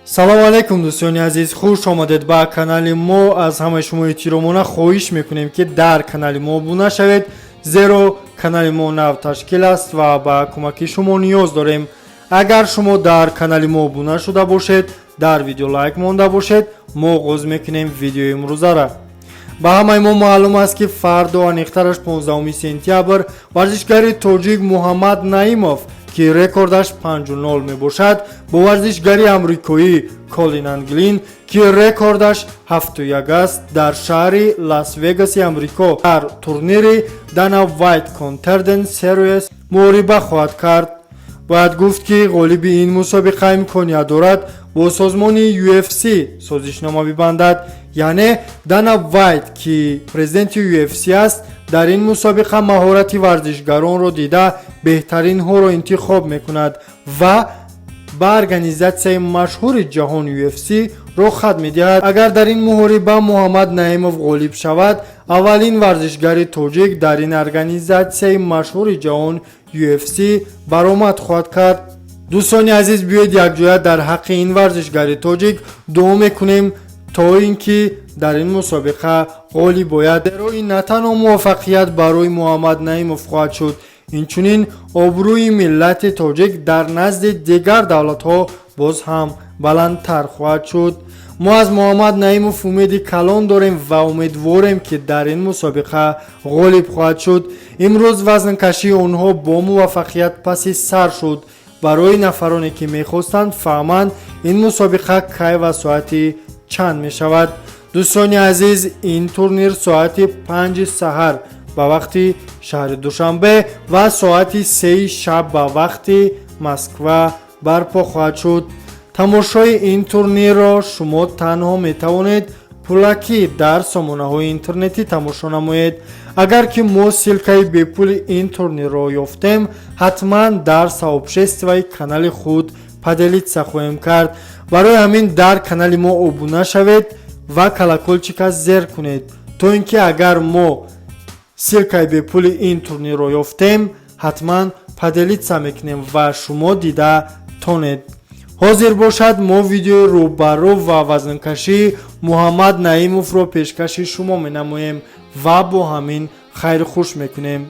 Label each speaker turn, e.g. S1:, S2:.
S1: Салому алайкум, дӯстони азиз, хуш омадед ба канали мо. Аз ҳамаи шумо эҳтиромона хоҳиш мекунем, ки дар канали мо обуна шавед, зеро канали мо нав ташкил аст ва ба кӯмаки шумо ниёз дорем. Агар шумо дар канали мо обуна шуда бошед, дар видео лайк монда бошед, мо оғоз мекунем видеои имрӯзара. Ба ҳамаи мо маълум аст, ки фардо, аниқтараш 15 сентябр, варзишгари тоҷик Муҳаммад Наимов, ки рекордаш 5-0 мебошад, бо варзишгари амрикоӣ Колин Англин, ки рекордаш 7-1 аст, дар шаҳри Лас-Вегаси Амрико дар турнири Дана Вайт Contender Series муҳориба хоҳад кард. Бояд гуфт, ки ғолиби ин мусобиқа имконият дорад бо созмони UFC созишнома бибандад. Яъне Дана Вайт, ки президенти UFC аст, дар ин мусобиқа маҳорати варзишгаронро дида, беҳтаринҳоро интихоб мекунад ва ба организатсияи машҳури ҷаҳон UFC роҳхат медиҳад. Агар дар ин муҳориба Муҳаммад Наимов ғолиб шавад, аввалин варзишгари тоҷик дар ин организатсияи машҳури ҷаҳон UFC баромад хоҳад кард. Дӯстони азиз, биёед, якҷоя дар ҳаққи ин варзишгари тоҷик дуо мекунем, то ин ки дар ин мусобиқа ғолиб ояд, зеро ин на танҳо муваффақият барои Муҳаммад Наимов хоҳад шуд, инчунин обрӯи миллати тоҷик дар назди дигар давлатҳо боз ҳам баландтар хоҳад шуд. Мо аз Муҳаммад Наимов умеди калон дорем ва умедворем, ки дар ин мусобиқа ғолиб хоҳад шуд. Имрӯз вазнкашии онҳо бо муваффақият паси сар шуд. Барои нафароне, ки мехостанд фаҳманд, ин мусобиқа кай ва соати чанд мешавад, дӯстони азиз, ин турнир соати 5-и саҳар ба вақти шаҳри Душанбе ва соати 3-и шаб ба вақти Москва барпо хоҳад шуд. Тамошои ин турнирро шумо танҳо метавонед пулакӣ дар сомонаҳои интернетӣ тамошо намоед. Агар ки мо ссылкаи бепули ин турнирро ёфтем, ҳатман дар сообществои канали худ поделиться хоҳем кард. Барои ҳамин дар канали мо обуна шавед ва колокольчика зер кунед, то ин ки агар мо ссылкаи бепули ин турнирро ёфтем, ҳатман поделиться мекунем ва шумо дида тонед. Ҳозир бошад, мо видеои рӯбарӯ ва вазнкашии Муҳаммад Наимовро пешкаши шумо менамоем ва бо ҳамин хайрхуш мекунем.